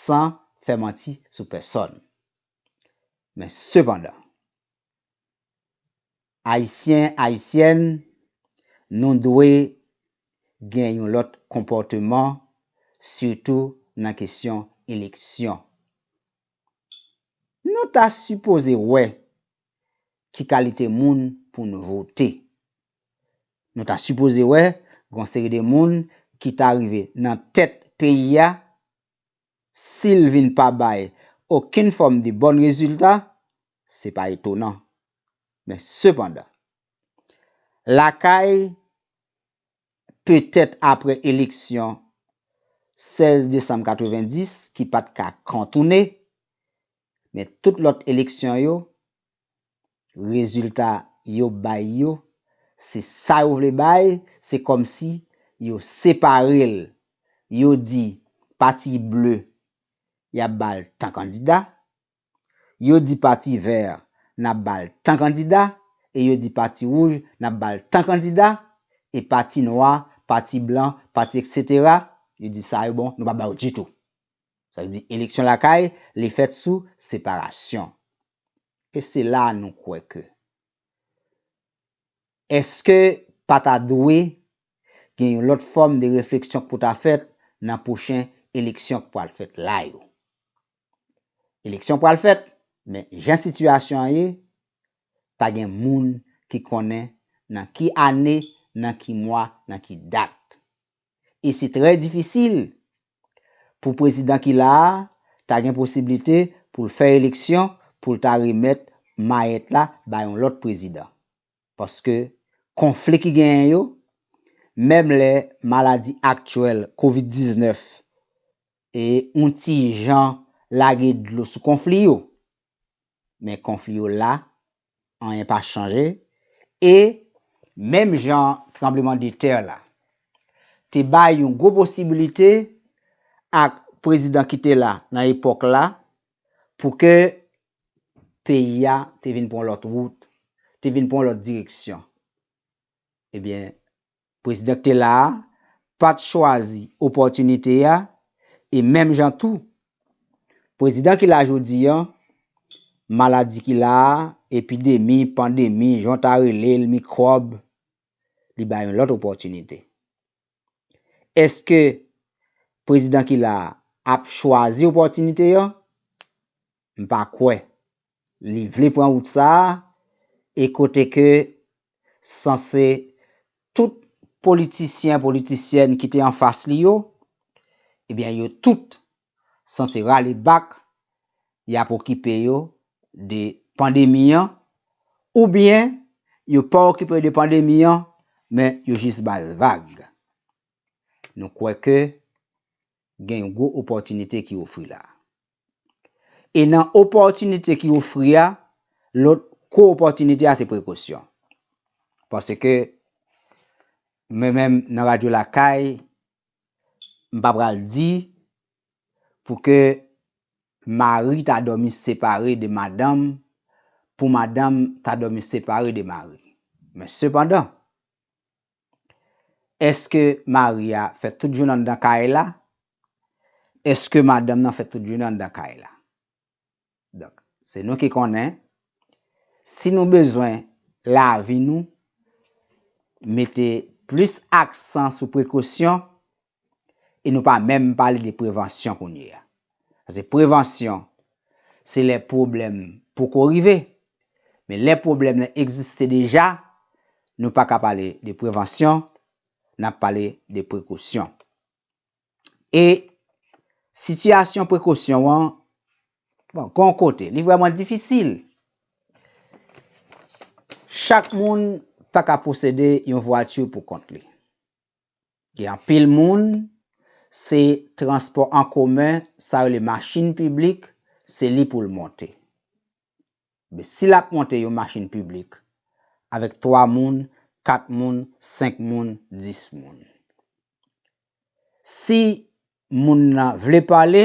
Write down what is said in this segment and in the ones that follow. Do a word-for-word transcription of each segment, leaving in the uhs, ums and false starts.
san fè manti sou pèsòn. Men sepandan, Ayisyen, Ayisyèn, nou dwe gen yon lòt konpòteman, sitou nan kesyon eleksyon. Nou ta sipoze wè ki kalite moun pou n vote. Nou ta sipoze wè gon seri de moun ki ta rive nan tèt peyi a, si l vin pa bay okenn fòm de bòn rezilta, se pa etonan. Men sepandan, lakay, petèt apre eleksyon sèz desanm katrevenndis ki pa t ka kontounen, men tout lòt eleksyon yo, rezilta yo bay yo, se sa yo vle bay, se kòmsi yo separe l. Yo di pati ble, y ap ba l tan kandida. Yo di pati vè, n ap ba l tan kandida. E yo di pati wouj, n ap ba l tan kandida. E pati nwa, pati blan, pati etsetera, yo di sa yo bon, nou pa ba yo ditou. Sa vle di eleksyon lakay, li fèt sou separasyon. E se la nou kwè ke, èske pa ta dwe gen yon lòt fòm de refleksyon k pou ta fèt nan pwochen eleksyon k pral fèt la yo? Eleksyon pral fèt, men jan sitiyasyon an ye, pa gen moun ki konnen nan ki ane, nan ki mwa, nan ki dat. E se trè difisil pou prezidan ki la a ta gen posiblite pou l fè eleksyon, pou l ta remèt mayèt la bay yon lòt prezidan. Paske konfli ki genyen yo, menm lè maladi aktyèl kovid diznèf e yon ti jan lage dlo sou konfli yo, men konfli yo la, anyen pa chanje. E menm jan tranbleman de tè la te bay yon gwo posibilite ak prezidan ki te la nan epòk la, pou ke peyi a te vin pran yon lòt wout, te vin pran yon lòt direksyon. Ebyen, prezidan ki te la a pa t chwazi opòtinite a, e menm jan tou, prezidan ki la jodi a, maladi ki la a, epidemi, pandemi, jan w ta rele l, mikwòb, li bay yon lòt opòtinite. Èske prezidan ki la a ap chwazi opòtinite a? M pa kwè. Li vle pran wout sa a, e kote ke sanse tout politisyen, politisyèn ki te anfas li yo, ebyen, yo tout sanse rale bak, y ap okipe yo de pandemi an, oubyen yo pa okipe yo de pandemi an, men yo jis ba l vag. Nou kwè ke gen yon gwo opòtinite ki ofri la. E nan opòtinite ki ofri a, lòt gwo opòtinite a se prekosyon. Paske mwen menm nan Radyo Lakay, m pa pral di pou ke mari ta dòmi separe de madanm, pou madanm ta dòmi separe de mari. Men sepandan, èske mari a fè tout jounen anndan kay la? Èske madanm nan fè tout jounen anndan kay la? Donk, se nou ki konnen, si nou bezwen lavi nou mete plis aksan sou prekosyon, e nou pa menm pale de prevansyon kounye a. Paske prevansyon, se lè pwoblèm poko rive. Men lè pwoblèm nan egziste deja, nou pa ka pale de prevansyon, n ap pale de prekosyon. E sitiyasyon prekosyon an, bon, gon kote, li vrèman difisil. Chak moun pa ka posede yon vwati pou kont li. Gen anpil moun, se transpò an komen, sa yo rele machin piblik, se li pou l monte. Men si l ap monte yon machin piblik avèk twa moun, kat moun, senk moun, dis moun, si moun nan vle pale,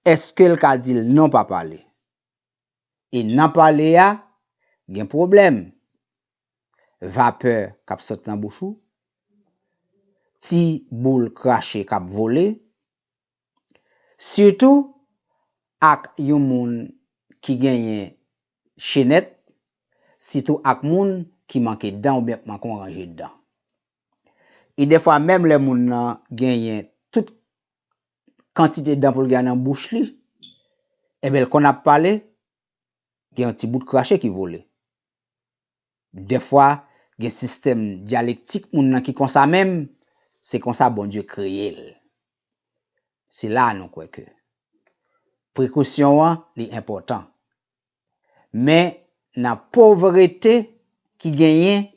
èske l ka di l non pa pale? E nan pale a, gen pwoblèm. Vapè k ap sot nan bouch ou, ti boul krache k ap vole. Sitou ak yon moun ki genyen chenèt, sitou ak moun ki manke dan oubyen k manke yon ranje dan. E dèfwa, menm lè moun nan genyen tout kantite dan pou l gen nan bouch li, enben, l konn ap pale, gen yon ti bout krache ki vole. Dèfwa, gen sistèm dyalektik moun nan ki konsa menm, se konsa Bondye kreye l. Se la a nou kwè ke prekosyon an, li enpòtan. Men, nan povrete ki genyen,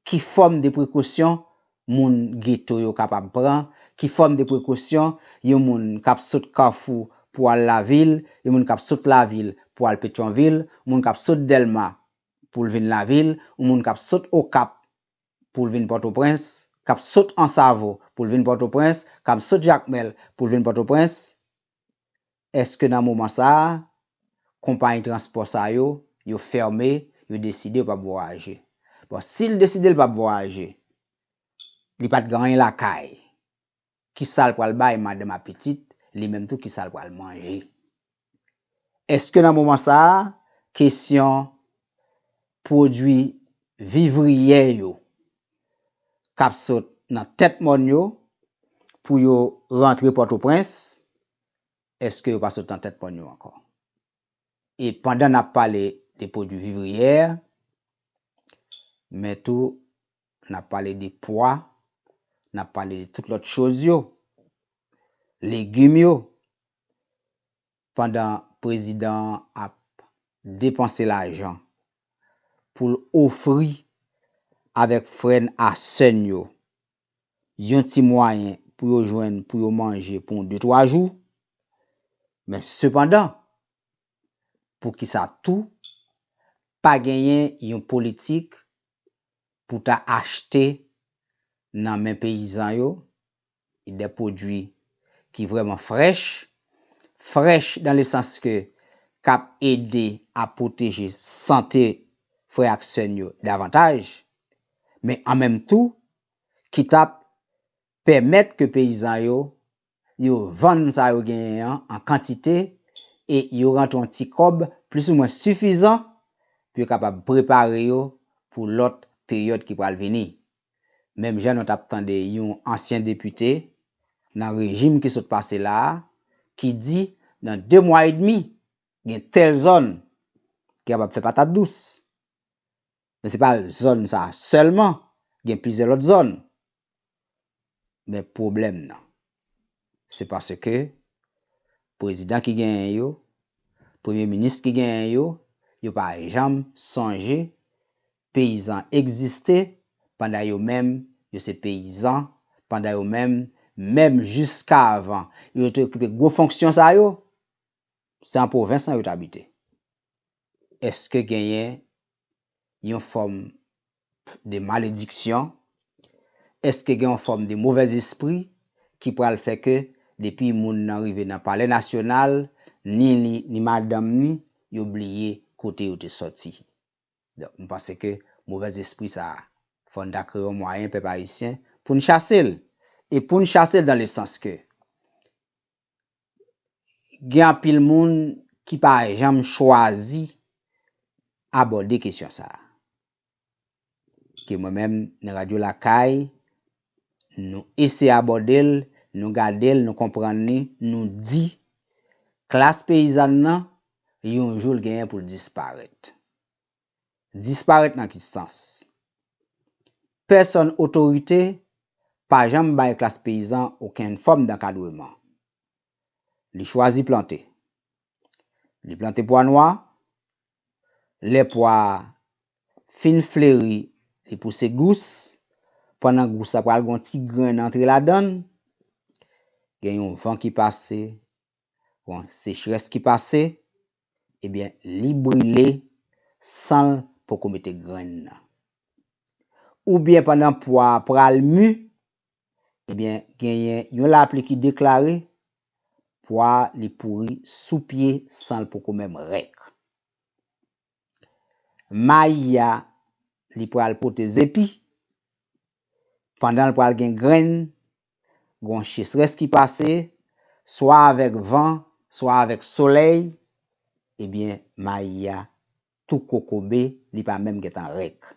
ki fòm de prekosyon moun geto yo kapab pran, ki fòm de prekosyon yon moun k ap sot Kafou pou al lavil, yon moun k ap sot lavil pou al Petyonvil, moun k ap sot Dèlma pou l vin lavil, yon moun k ap sot Okap pou l vin Pòtoprens, k ap sot Ansavo pou l vin Pòtoprens, k ap sot Jakmèl pou l vin Pòtoprens, èske nan moman sa a, konpayi transpò sa yo, yo fèmen, yo deside yo p ap vwayaje? Bon, si l deside l p ap vwayaje, li pa t gen anyen lakay, kisa l pral bay madanm ak pitit, li menm tou kisa l pral manje? Èske nan moman sa a, kesyon pwodui vivriyè yo k ap sot nan tèt mòn yo pou yo rantre Pòtoprens, èske yo pa sot nan tèt mòn yo ankò? E pandan n ap pale de pwodui vivriyè, men tou n ap pale de pwa, n ap pale de tout lòt choz yo, legim yo, pandan prezidan an ap depanse lajan pou l ofri avèk frè n a sè n yo yon ti mwayen pou yo jwenn pou yo manje pou yon de twa jou. Men sepandan, poukisa tou pa genyen yon politik pou ta achte nan men peyizan yo de pwodui ki vrèman frèch, frèch dan le sans ke k ap ede a pwoteje sante frè ak sè n yo davantaj, men an menm tou ki t ap pèmèt ke peyizan yo, yo vann sa yo genyen an an kantite e yo rantre yon ti kòb plis ou mwen sifizan pou yo kapab prepare yo pou lòt peryòd ki pral vini. Menm jan nou t ap tande yon ansyen depite nan rejim ki sot pase la a, ki di nan de mwa edmi, gen tèl zòn ki kapab fè patat dous. Men se pa zòn sa a sèlman, gen plizyè lòt zòn. Men pwoblèm nan, se paske prezidan ki genyen yo, premye minis ki genyen yo, yo pa janm sonje peyizan egziste pandan yo menm, yo se peyizan, pandan yo menm, menm jiskavan yo te okipe gwo fonksyon sa yo, se an pwovens lan yo t abite. Èske genyen yon fòm de malediksyon? Èske gen yon fòm de movèzespri ki pral fè ke depi moun nan rive nan Palè Nasyonal, ni li, ni madanm ni, yo bliye kote yo te sòti? Donk, m panse ke movèzespri sa a, fò n ta kreye yon mwayen, pèp ayisyen, pou n chase l. E pou n chase l dan le sans ke gen anpil moun ki pa janm chwazi abòde kesyon sa a. Ke mwen menm, nan Radyo Lakay, nou eseye abòde l, nou gade l, nou konprann li, nou di, klas peyizàn nan, yon jou l genyen pou l disparèt. Disparèt nan ki sans? Pèsòn otorite pa janm bay klas peyizan okenn fòm dankadreman. Li chwazi plante. Li plante pwa nwa. Lè pwa a fin fleri, li pouse gous. Pandan gous la pral gen yon ti grenn antre ladan l, gen yon van ki pase, yon sechrès ki pase, ebyen, li brile san l poko mete grenn nan. Oubyen pandan pwa a pral mi, ebyen, genyen yon lapli ki deklare, pwa a li pouri sou pye san l poko menm rèk. Mayi a, li pral pote zepi. Pandan l pral gen grenn, gon sechrès ki pase, swa avèk van, swa avèk solèy, ebyen, mayi a tou kokobe, li pa menm gentan rèk.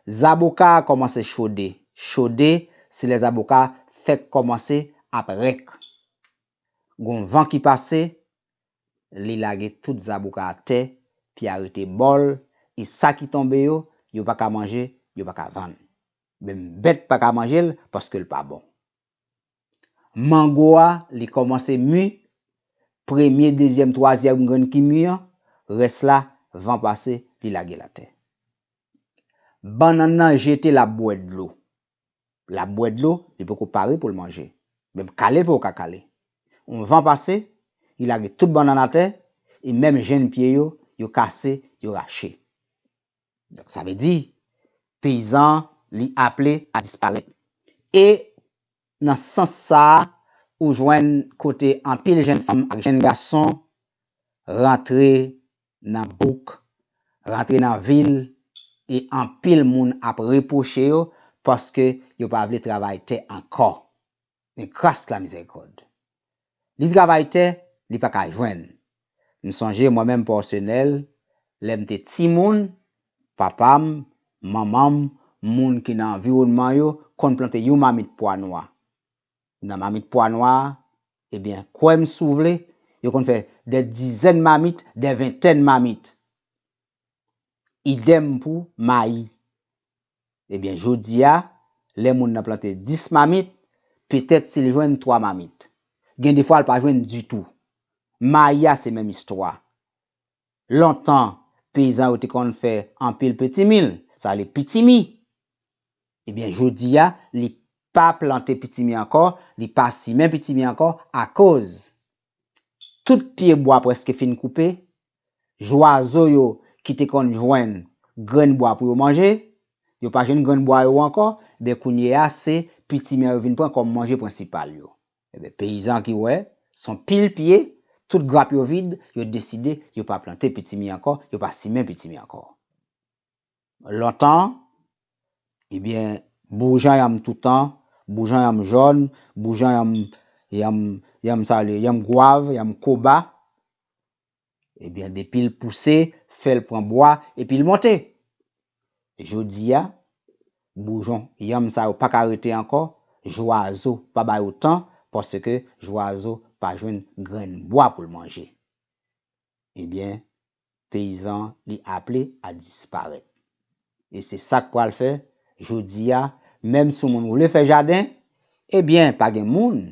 Zaboka a kòmanse chode. Chode, se lè zaboka a fèk kòmanse ap rèk. Gon van ki pase, li lage tout zaboka atè, pye a rete mòl, e sa ki tonbe yo, yo pa ka manje, yo pa ka vann. Menm bèt pa ka manje l paske l pa bon. Mango a, li kòmanse mi, premye, dezyèm, twazyèm grenn ki mi an, rès la, van pase, li lage l atè. Bannann nan jete, l ap bwè dlo. L ap bwè dlo, li poko pare pou l manje. Menm kale l poko ka kale. Yon van pase, li lage tout bannann atè, e menm jenn pye yo, yo kase, yo rache. Donk, sa vle di, peyizan, li aple a disparèt. E nan sans sa a, ou jwenn kote anpil jenn fanm ak jenn gason rantre nan bouk, rantre nan vil, e anpil moun ap repwoche yo paske yo pa vle travay tè ankò. Men gras la mizèrikòd. Li travay tè, li pa ka jwenn. M sonje mwen menm pèsonèl, lè m te timoun, papa m, manman m, moun ki nan anviwònman yo konn plante yon mamit pwa nwa. Nan mamit pwa nwa a, ebyen, kwè m si w vle, yo konn fè dè dizèn mamit, dè ventèn mamit. Idèm pou mayi. Ebyen, jodi a, lè moun nan plante dis mamit, petèt si l jwenn twa mamit. Gen defwa l pa jwenn ditou. Mayi a se menm istwa. Lontan, peyizan yo te konn fè anpil pitimil, sa vle pitimi. Ebyen, jodi a, li pa plante pitimi ankò, li pa simen pitimi ankò, akoz tout pye bwa prèske fin koupe, jwazo yo ki te konn jwenn grenn bwa pou yo manje, yo pa jwenn grenn bwa yo ankò, ben kounye a se pitimi an yo vin pran kòm manje prensipal yo. Ebyen, peyizan ki wè, se yon pil pye, tout grap yo vid, yo deside yo pa plante pitimi ankò, yo pa simen pitimi ankò. Lontan, ebyen, boujan yanm toutan, boujan yanm jòn, boujan yanm, yanm, yanm sa le, yanm gwav, yanm koba. Ebyen, depi l pouse, fè l pran bwa, epi l monte. Jodi a, boujon yanm sa yo pa ka rete ankò, jwazo pa ba yo tan, paske jwazo pa jwenn grenn bwa pou l manje. Ebyen, peyizan, li aple a disparèt. E se sa k pral fè, jodi a, menm si yon moun vle fè jaden, ebyen, pa gen moun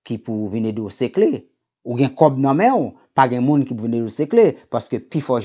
ki pou vin ede w sekle. Ou gen kòb nan men w, pa gen moun ki pou vin ede w sekle, paske pifò